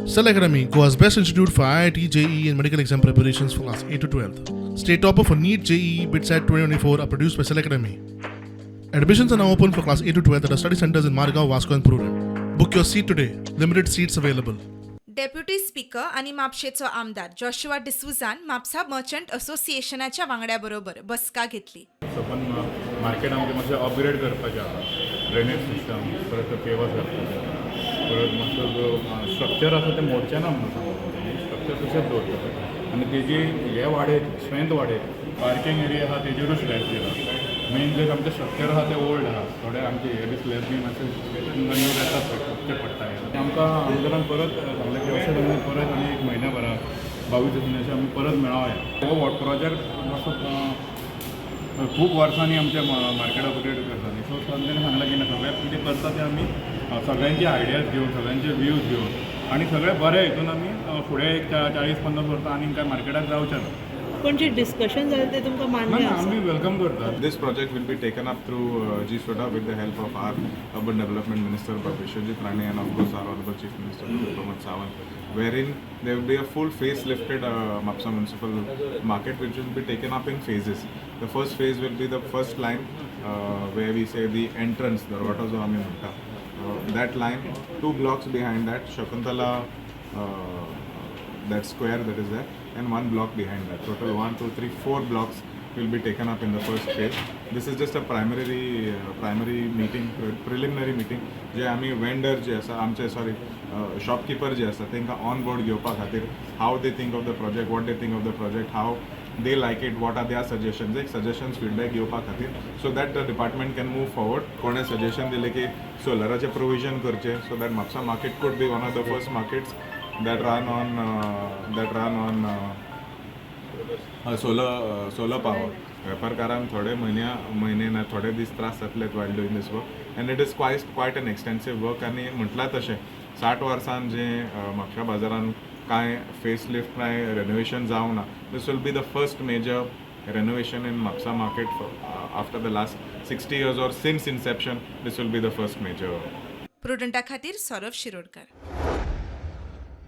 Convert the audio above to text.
Cell Academy, Goa's best institute for IIT, JEE, and medical exam preparations for class 8 to 12. State topper for NEET, JEE, BITSAT 2024 are produced by Cell Academy. Admissions are now open for class 8 to 12 at our study centers in Margao, Vasco, and Prudent. Book your seat today. Limited seats available. Deputy speaker आनी म्हापशेचो आमदार Joshua डिसुझान Mapusa merchant असोसिएशनाच्या वांगड्या बरोबर बसका घेतली. सपन market आमचें मातशें upgrade करपाचें आसा. ड्रेनेज सिस्टम, परत पेवर्स घालपाचें आसा, परत मातसो जो स्ट्रक्चर आसा तें मोडचें ना म्हणून सांगता, स्ट्रक्चर तशेंच दवरतले आनी तेजी हे वाडयत, स्ट्रेंथ वाडयत. पार्कींग एरिया आहा तेजेरूय स्लॅब दिला. मेन जे आमचें स्ट्रक्चर आहा तें ओल्ड आहा. थोडे आमचे हे बी स्लॅब बी मातशे तुमकां न्यू येतात, करचे पडटा. आनी आमकां आमदारान परत सांगलें की अशें आमी परत आनी एक म्हयन्या भराक 22 दिसांनी अशें आमी परत मेळोया. हो प्रोजेक्ट मातसो खूब वर्सांनी आमच्या मार्केट अपग्रेड करता न्ही, सो तांच्यानी सांगलें की ना, सगळें कितें करता तें आमी सगळ्यांचे आयडियाज घेवन, सगळ्यांचे व्यूज घेवन आनी सगळें बरें हितून आमी फुडें एक 40-50 वर्सां आनीक काय मार्केटाक जावचें ना. पण जे डिस्कशन जालें तें तुमकां ना. मान्य ना. आसा? आमी welcome करतात. This project will be taken up through GSODA with the help of our Urban Development Minister Vishwajit Rane and of course our Honorable Chief Minister Dr. Pramod Sawant, wherein there will be a full facelifted Mapsa Municipal Market, which will be taken up in phases. The first phase will be the first line where we say the entrance, the दरवाजो जो आमी म्हणटा, that line, two blocks behind that, Shakuntala, that square that is there, and one block behind that. Total one, two, three, four blocks will be taken up in the first phase. This is just a primary meeting, preliminary meeting, जे आमी vendor जे आसा आमचे, sorry, shopkeeper जे आसा, तांकां on board घेवपा खातीर, how they think of the project, what they think of the project, how they like it, what are their suggestions, एक suggestions, feedback घेवपा खातीर, so that the department can move forward. कोणें suggestion दिलें की सोलराचें provision करचें, so that Mapusa market could be one of the first markets that run on solar power. वेपारकारांक थोडे म्हयन्या म्हयने ना थोडे दीस त्रास जातले while doing this work, and it is quite an extensive work. आनी म्हटलां तशें 60 वर्सान जें म्हापशा बाजारान कांय फेस लिफ्ट, कांय रेनोवेशन जावंक ना, this will be the first major renovation in Mapsa market after the last 60 years or since inception. This will be the first major. प्रुडंटा खातीर सौरभ शिरोडकर.